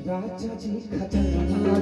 राजा जी खजनमा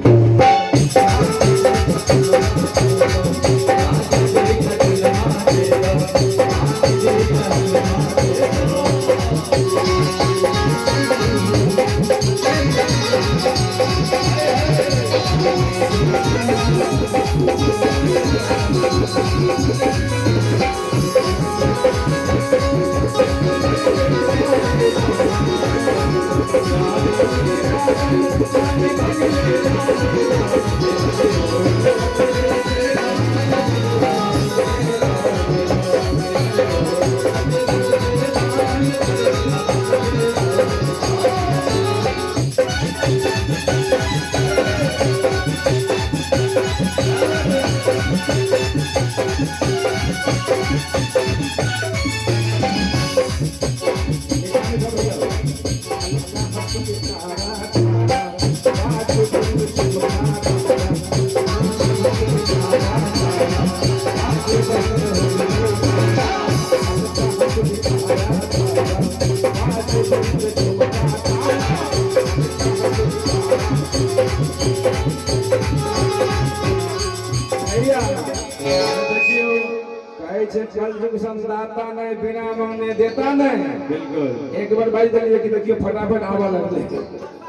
भैया देखियौ, कहै छै कलयुग संदाता नहि, बिना मांगने देता नहि। बिल्कुल। एक बार बाजि देलियै कि देखियौ फटाफट आबऽ लगलै।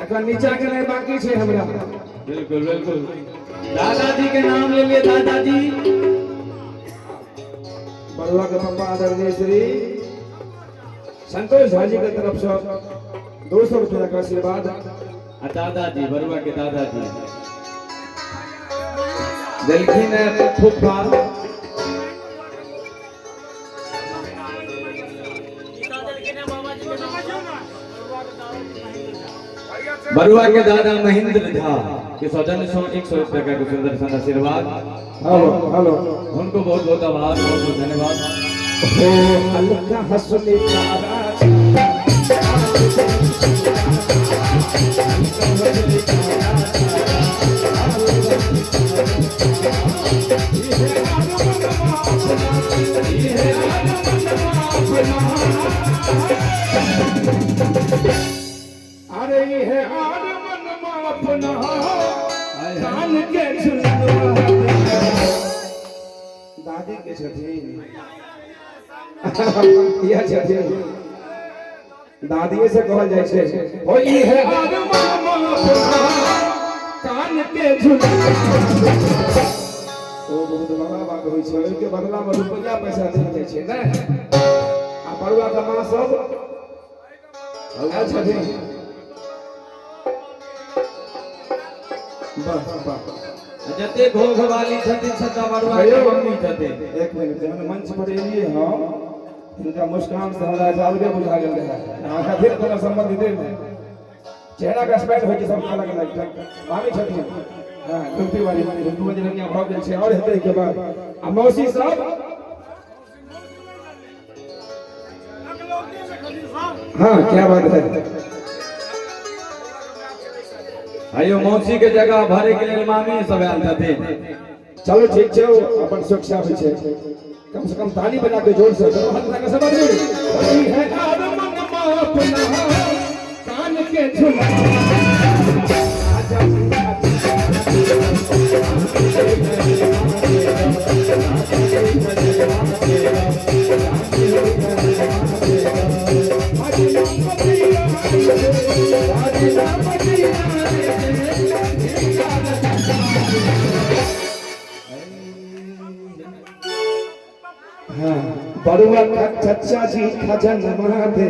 एखन नीचा के नहि बाकी छै हमरा। बिल्कुल बिल्कुल। दादाजी के नाम ले लिए, दादाजी। बरुआ के पप्पा आदरणीय श्री संतोष झा जी के तरफ से 200 रुपया का आशीर्वाद। आ दादाजी, बरुआ के दादाजी देलखिन है फूफा। बरुआ के दादा महेंद्र झा के सौजन्य से 100 रुपया का सुंदर सन आशीर्वाद। Hello hello. उनको बहुत बहुत आभार, बहुत बहुत धन्यवाद। हो हल्का हंसने तारा अरे ये आर मन अपना कान के झुलवा। दादी के छथिन, इएह छथिन, दादीए से कहल जाइ छै। हो ई है आर मन अपना कान के झुलवा। ओ बहुत बड़ा बात होइ छै, ओहिके बदला मे रुपैआ पैसा देल जाइ छै ने। आ बरुआ के माँ सब आयल छथिन। वाह वाह। जते घोघ वाली छथिन सबटा बरुआ के मम्मी छथिन। एक मिनट, जहन मंच पर एलियै हम, हिनका मुस्कान से हमरा एकटा अलगे बुझा गेल रहै। अहाँके फिर कोनो संबंधित नहि, चेहरा के स्माइल होइ छै सब अलग अलग। मामी छथिन, हँ, घुमती वाली दू बजे भऽ गेल छै आओर हेतै के बाद। आ मौसी सब, हाँ, क्या बात है। आइयो मौसी के जगह भरे के लेल मामी सब आयल छथिन। चलो ठीक छै, अपन सुरक्षा होइ छै। कम से कम ताली बजा के जोर से करो, हाथ लगा सब आदमी। ई है आर मन अपना कान के झुला। आजा हाँ, बरुआ का चचा जी खजनमा दे।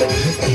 है।